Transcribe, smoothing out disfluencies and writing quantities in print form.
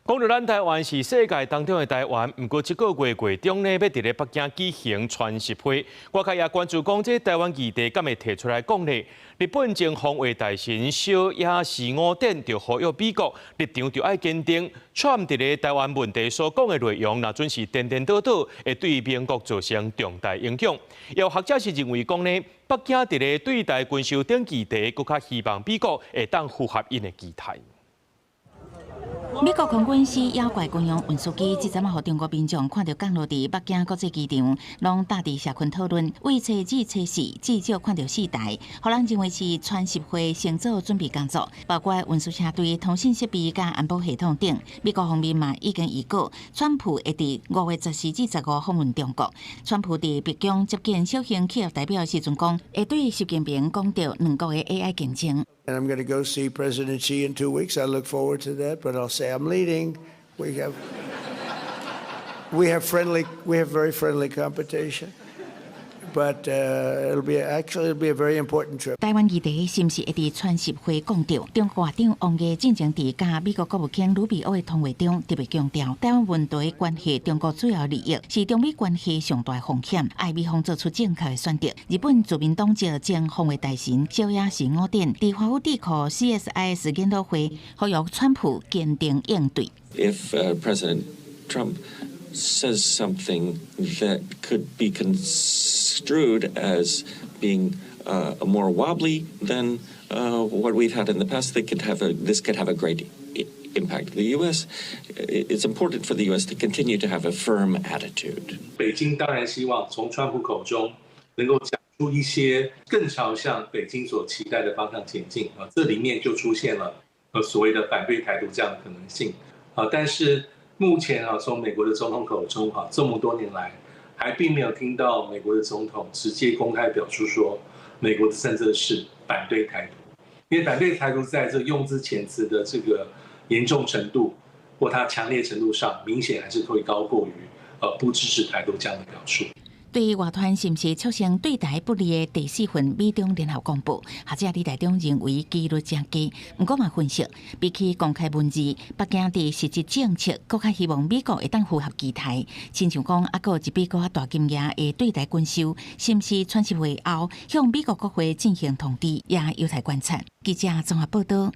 講到咱台灣是世界當中的台灣，毋過這個月月中呢，欲佇咧北京舉行川習會，外界也關注講這台灣議題敢會提出來講咧。日本前防衛大臣小野寺五典就呼籲美國立場著愛堅定，川普佇咧台灣問題所講的內容，若準是顛顛倒倒，會對盟國造成重大影響。有學者是認為講呢，北京佇咧對台軍售等議題，閣較希望美國會當符合𪜶的期待。美國空軍 C 妖怪軍用運輸機，這陣仔予中國民眾看著降落佇北京國際機場，攏貼佇社群討論。為初二、初四至少看著四台，予人認為是川習會先做準備工作，包括運輸車隊、通信設備佮安保系統等。美國方面嘛已經預告，川普會佇5月14至15訪問中國。川普佇白宮接見小型企業代表時陣講，會對習近平講著兩國的 AI 競爭。 And I'm going to go see President Xi in 2 weeks. I look forward to that, but I'll say I'm leading. We have very friendly competition. But actually it'll be a very important trip. 台灣議題是毋是會佇川習會講著？中國外長王毅進前佇佮美國國務卿魯比歐的通話中特別強調，台灣問題關係中國主要利益，是中美關係上大風險，愛美方做出正確的選擇。日本自民黨籍前防衛大臣小野寺五典佇華府智庫 CSIS 研討會，呼籲川普堅定應對。 If President Trump says something that could be construed as being more wobbly than what we've had in the past, this could have a great impact. The U.S. It's important for the U.S. to continue to have a firm attitude. 北京當然希望從川普口中能夠講出一些更朝向北京所期待的方向前進啊，這裡面就出現了所謂的反對台獨這樣的可能性啊，但是目前啊，從美國的總統口中哈，這麼多年來，還並沒有聽到美國的總統直接公開表述說，美國的政策是反對台獨，因為反對台獨在這用字遣詞的這個嚴重程度或它強烈程度上，明顯還是會高過於不支持台獨這樣的表述。對外傳是毋是促成對台不利的第四份美中聯合公報？學者李大中認為機率誠低。毋過嘛分析，比起公開文字，北京佇實質政策，閣較希望美國會當符合期待。親像講，猶閣有一筆閣較大金額的對台軍售，是毋是川習會後向美國國會進行通知，也有待觀察。記者綜合報道。